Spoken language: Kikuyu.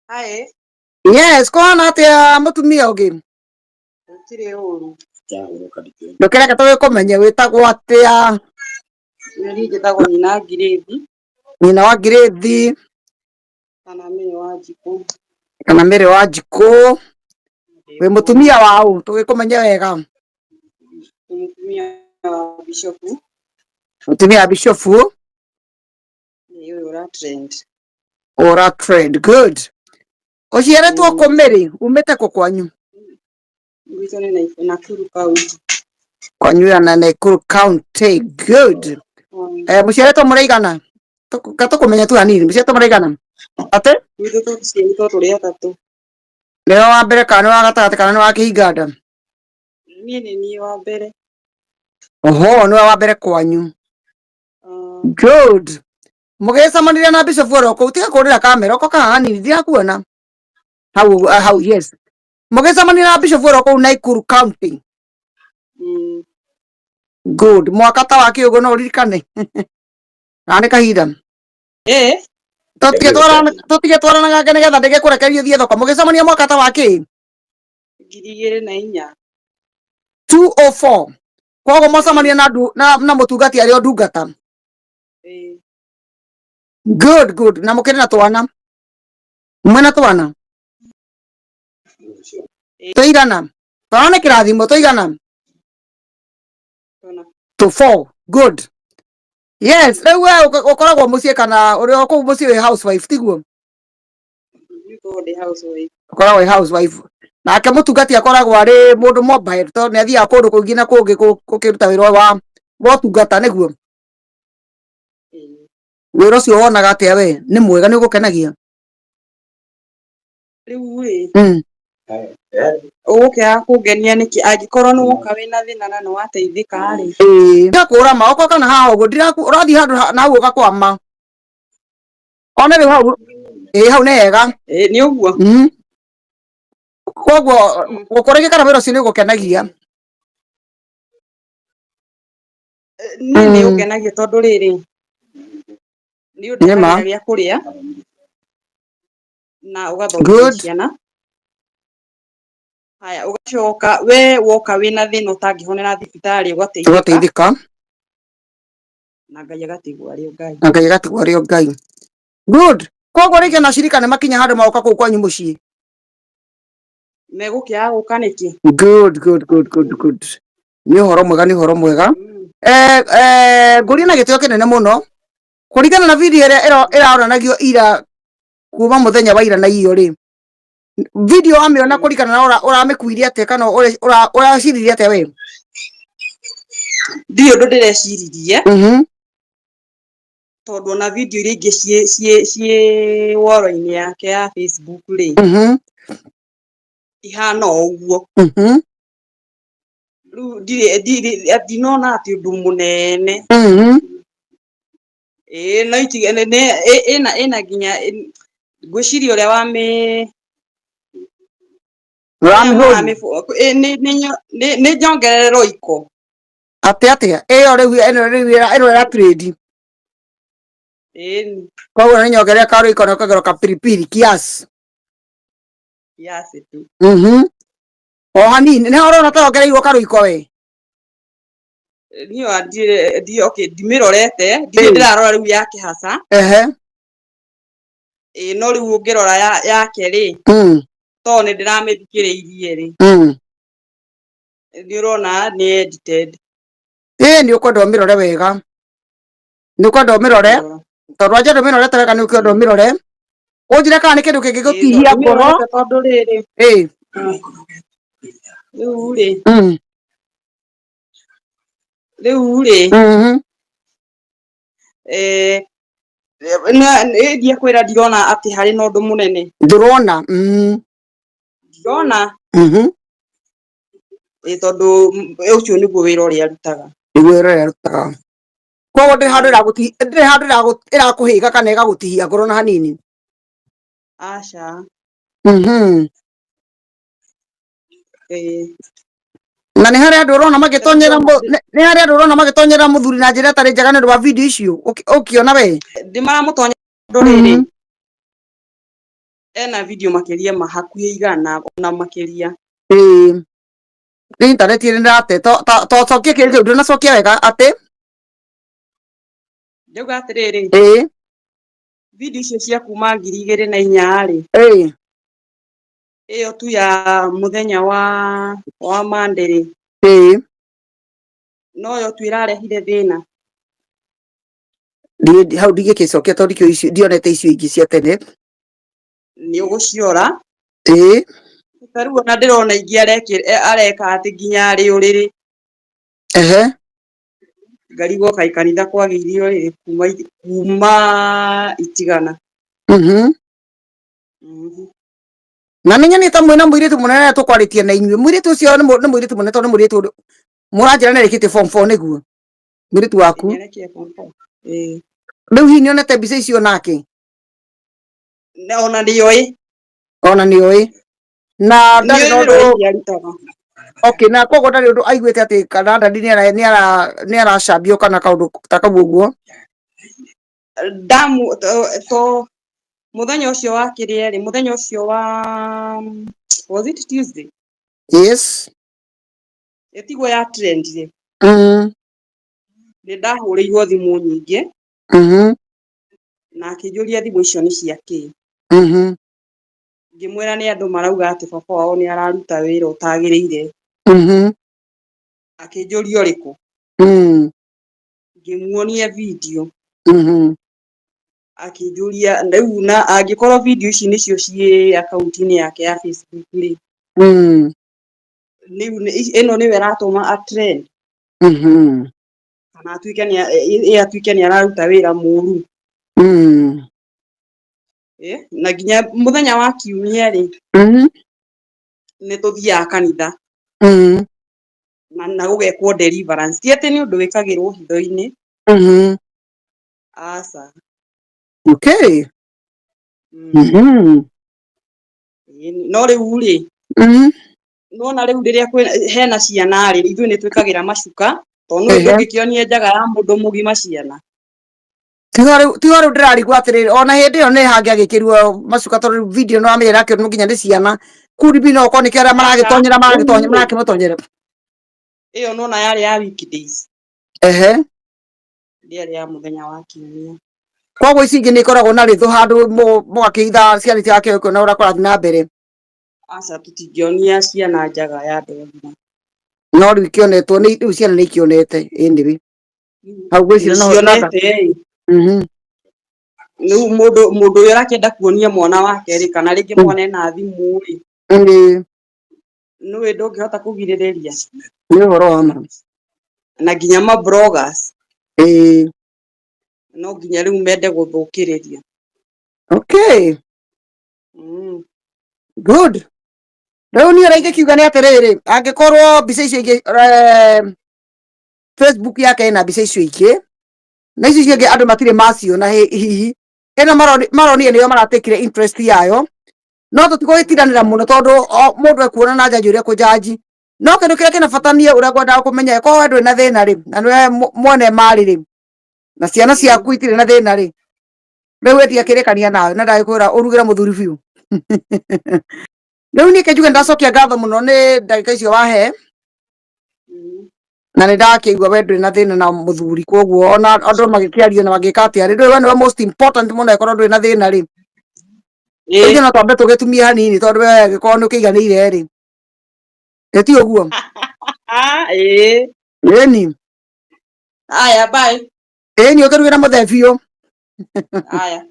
Hi. Yes, kũhana atĩa mũtumia ũngĩ? Gũtirĩ ũru. Ndũkĩreke tũgĩkũmenye wĩtagwo atĩa? Niĩ njĩtagwo nyina Ngirĩthi. Nyina wa Ngirĩthi. Kana Mĩrĩ wa Njikũ. Kana Mĩrĩ wa Njikũ. Wĩ mũtumia wa ũ? Tũgĩkũmenye wega. Mũtumia wa Bishopu. Mũtumia wa Bishopu. Nĩ ũyũ ũra trend. Ũra trend. Good. Ũciarĩtwo kũ Mĩrĩ? Umĩte kũ kwanyu? Gwitũ nĩ Nakuru County. Kwanyu ya na Nakuru County. Good. Eh, mũciarĩtwo mũrĩ aigana? Gatũkũmenya tu hanini. Mũciarĩtwo mũrĩ aigana? Atĩ? Gwitũ tũciarĩtwo tũrĩ atatũ. Nĩwe wa mbere kana nĩ wa gatagatĩ kana nĩ wa kĩhinganda? Niĩ nĩ niĩ wa mbere. Oho, nĩwe wa mbere kwanyu. Good. Mũgĩcemanirie na Bishop oro kũu, tiga kũrĩra kamera, ũkoka haha hanini, ndirakuona. Hau ũguo, ah, hau, yes. Mũgĩcemania na Bishop oro kũu Nakuru County. Good. Mwaka ta wa kĩ ũguo no ũririkane? Kana nĩ kahinda? Eh. Tũtige twaranaga nĩgetha ndĩgĩkũrekerie ũthiĩ thoko. Mũgĩcemania mwaka ta wa kĩ? 2004. 204. Koguo mwacemania na, na, na mũtungati arĩ o ndungata. Good, good. Na mũkĩrĩ na twana? Mwĩna twana? Tũigana? Twana nĩ kĩrathimo, tũigana? To four. Good. Yes, rĩu we ũkoragwo mũciĩ kana ũrĩ o kũu mũciĩ wĩ housewife tiguo? Ũkoragwo wĩ housewife. Nake mũtungati akoragwo arĩ mũndũ mobile tondũ nĩ athiaga kũndũ kũingĩ na kũngĩ gũkĩruta wĩra wa ũtungata nĩguo? Wĩra ũcio wonaga atĩa we? Nĩ mwega nĩ ũgũkenagia? Rĩu rĩ, ũgũkĩaga kũngenia nĩkĩ angĩkorwo nĩ woka wĩna thĩna na nĩ wateithĩka rĩ? Ĩĩ. Ndakũra maoko kana haha ũguo ũrathiĩ handũ na hau ũgakwama. One rĩu hau, ĩĩ hau nĩ hega. Ĩĩ nĩ ũguo. Koguo gũkũrĩkia kana wĩra ũcio nĩ ũgũkenagia? Niĩ nĩ ũngenagia tondũ rĩrĩ, nĩ ũndehagĩra gĩa kũrĩa na ũgathomithia ciana. Haya, ũgacoka we woka wĩna thĩna ũtangĩhonera thibitarĩ ũgateithĩka. Ũgateithĩka. Na Ngai agatigwo arĩ o Ngai. Na Ngai agatigwo arĩ o Ngai. Good. Koguo rĩngĩ ona cirika nĩ makinya handũ magoka kũu kwanyu mũciĩ. Megũkĩaga gũka nĩkĩ? Good, good, good, good, good. Nĩ ũhoro mwega, nĩ ũhoro mwega. Eh, eh, ngũria na gĩtĩo kĩnene mũno kũringana na video ĩrĩa ĩraonanagio ira kuma mũthenya wa ira na iyo rĩ, video wamĩona kũringana na ũramĩkuire atĩa kana ũraciririe atĩa we? Ndirĩ ũndũ ndĩreciririe. Tondũ ona video iria ingĩ ciĩ wall-inĩ yake ya Facebook rĩ, ihana o ũguo. Rĩu ndirĩ ndinona atĩ ũndũ mũnene. Ĩĩ no itige ĩna ĩna nginya ngwĩciria ũrĩa wamĩ nĩ nyongerere roiko. Atĩ atĩa? Ĩyo rĩu ĩno rĩu ĩno ĩra trend. Ĩni. Koguo nĩ nyongerere karoiko na ũkongerera kapiripiri kiasi. Kiasi tu. O hanini nĩ ũrona ta yongereirwo karoiko we? Niĩ ndirĩ okay ndimĩrorete, ndirĩ ndĩrarora rĩu yake hasa. Ehe. Ĩĩ no rĩu ũngĩrora yake rĩ, tondũ nĩ ndĩramĩthikĩrĩirie rĩ, nĩ ũrona nĩ edited. Ĩĩ nĩ ũkwenda ũmĩrore wega. Nĩ ũkwenda ũmĩrore, tondũ wanja ndũmĩrorete wega nĩ ũkwenda ũmĩrore. Ũnjĩre kana nĩ kĩndũ kĩngĩgũtihia ngoro. Tondũ rĩrĩ. Ĩĩ. Rĩu rĩ. Rĩu rĩ. Ndiakwĩra ndirona atĩ harĩ na ũndũ mũnene. Ndũrona. Ndirona. Ĩĩ tondũ ũcio nĩguo wĩra ũrĩa arutaga. Nĩguo wĩra ũrĩa arutaga. Koguo ndĩrĩ handũ ndĩrĩ handũ ĩrakũhĩga kana ĩgagũtihia ngoro na hanini. Aca. Na nĩ harĩ andũ ũrona magĩtonyera nĩ harĩ andũ ũrona magĩtonyera mũthuri na njĩra ĩtarĩ njega nĩ ũndũ wa video icio ũkĩona we? Ndĩmaramũtonya tondũ rĩrĩ, Ena video makĩria ma hakuhĩ 100 ona makĩria. Ĩĩ, nĩ intaneti nĩ ndĩrate to cokia kĩrĩa kĩu, ndũnacokia wega atĩ. Ndauga atĩrĩrĩ, Ĩĩ. Video icio cia kuma 2004 rĩ, ĩyo tu ya mũthenya wa Monday rĩ, noyo tu ĩrarehire thĩna. Niĩ hau ndingĩgĩcokia tondũ ndikĩũĩ icio, ndionete icio ingĩ cia tene. Nĩ ũgũciora. Ĩĩ. Ta rĩu ona ndĩrona ingĩ areka atĩ nginya arĩ ũrĩrĩ. Ngarigwo kaĩ kanitha kwagĩire ũrĩrĩ kuma itigana. Na nĩ nyonete mwĩna mũirĩtu mũnene tũkwarĩtie na inyuĩ. Mũirĩtu ũcio nĩ mũirĩtu mũnene tondũ nĩ mũirĩtu mũranjĩra nĩ arĩkĩtie form 4, nĩguo mũirĩtu waku? Nĩarekia form 4. Ĩĩ. Rĩu hihi nĩonete mbica icio nake? Ona nĩoĩ. Ona nĩoĩ. Na ndarĩ Nĩoĩ na wĩra ũndũ. ũrĩa arutaga. Okay, na koguo ndarĩ ũndũ aiguĩte atĩ kana ndadi nĩ aracambio kana kaũndũ ta kau ũguo? Ndamu to mũthenya ũcio wa kĩrĩa rĩ, mũthenya ũcio wa, was it Tuesday? Yes. Ĩtigwo ya trend rĩ. Nĩ ndahũrĩirwo thimũ nyingĩ. Na akĩnjũria thimũ icio nĩ cia kĩ. Ngĩmwĩra nĩ andũ marauga atĩ baba wao nĩ araruta wĩra ũtagĩrĩire. Akĩnjũria ũrĩkũ. Ngĩmuonia video. Akĩnjũria rĩu na angĩkorwo video ici nĩcio ciĩ akaunti-inĩ yake ya Facebook rĩ, rĩu ĩno nĩyo ĩratũma a trend. Kana atuĩke nĩ atuĩke nĩ araruta wĩra mũru. Na nginya mũthenya wa kiumia rĩ, nĩ tũthiaga kanitha. Na gũgekwo deliverance. Ti atĩ nĩ ũndũ wĩkagĩrwo hitho-inĩ. Aca. Okay. No rĩu rĩ, nona rĩu rĩrĩa hena ciana rĩ, ithuĩ nĩ twĩkagĩra macuka, tondũ nĩ ndũngĩkĩonia njaga ya mũndũ mũgima ciana. Tiga rĩu ndĩrarigwo atĩrĩrĩ, ona hĩndĩ ĩyo nĩ hangĩagĩkĩrwo macuka tondũ video no amenya ĩrakĩonwo nginya nĩ ciana. Could be no okorwo nĩkĩo arĩa maragĩtonyera maragĩtonya marakĩmũtonyera. Ĩyo nona yarĩ ya weekdays. Ndĩarĩ ya mũthenya wa kiumia. Koguo ici ingĩ nĩ ikoragwo na rĩthũ handũ mũgakĩitha ciana itigakĩoe kuona ũrĩa kũrathiĩ na mbere. Aca, tũtingĩonia ciana njaga ya andũ agima. No rĩu ikĩonetwo nĩ rĩu ciana nĩ ikĩonete anyway. Hau ngwĩciria no Nĩcionete. Rĩu mũndũ ũrĩa ũrakĩenda kuonia mwana wake rĩ, kana rĩngĩ mwana ena thimũ rĩ, nĩũĩ ndũngĩhota kũgirĩrĩria. Nĩ ũhoro wa ma. Na nginya ma bloggers. No nginya rĩu mende gũthũkĩrĩria. Okay. Good. Rĩu niĩ ũrĩa ingĩkiuga nĩ atĩrĩrĩ, angĩkorwo mbica icio ingĩ, Facebook yake ĩna mbica icio ingĩ, na icio cingĩ andũ matirĩ maciona hihi, ĩno maronire nĩyo maratekire interest yayo, no tũtigũgĩtindanĩra mũno tondũ mũndũ ekuona na njanji ũrĩa ekũnjanji. No kĩndũ kĩrĩa kĩna bata niĩ ũrĩa ngwendaga kũmenya, korwo we ndũrĩ na thĩna rĩ, na nĩwe mwene marĩ rĩ, na ciana ciaku itirĩ na thĩna rĩ, rĩu we ndiakĩrĩkania nawe na ndagĩkwĩra ũrugĩre mũthuri biũ. Rĩu niĩ kĩnjuge ndacokia ngatho mũno nĩ ndagĩka icio wahe, na nĩ ndakĩigua we ndũrĩ na thĩna na mũthuri, koguo ona andũ magĩkĩaria na magĩka atĩa rĩ, ndũĩ we nĩwe most important mũno ĩkorwo ndũrĩ na thĩna rĩ. Ithuĩ no twambe tũgĩtumie hanini tondũ we angĩkorwo nĩ ũkĩiganĩire rĩ. Ĩ ti ũguo? Ĩĩ. Ĩni. Aya, bye. Ĩni, ũkĩrugĩra mũthee biũ. Aya.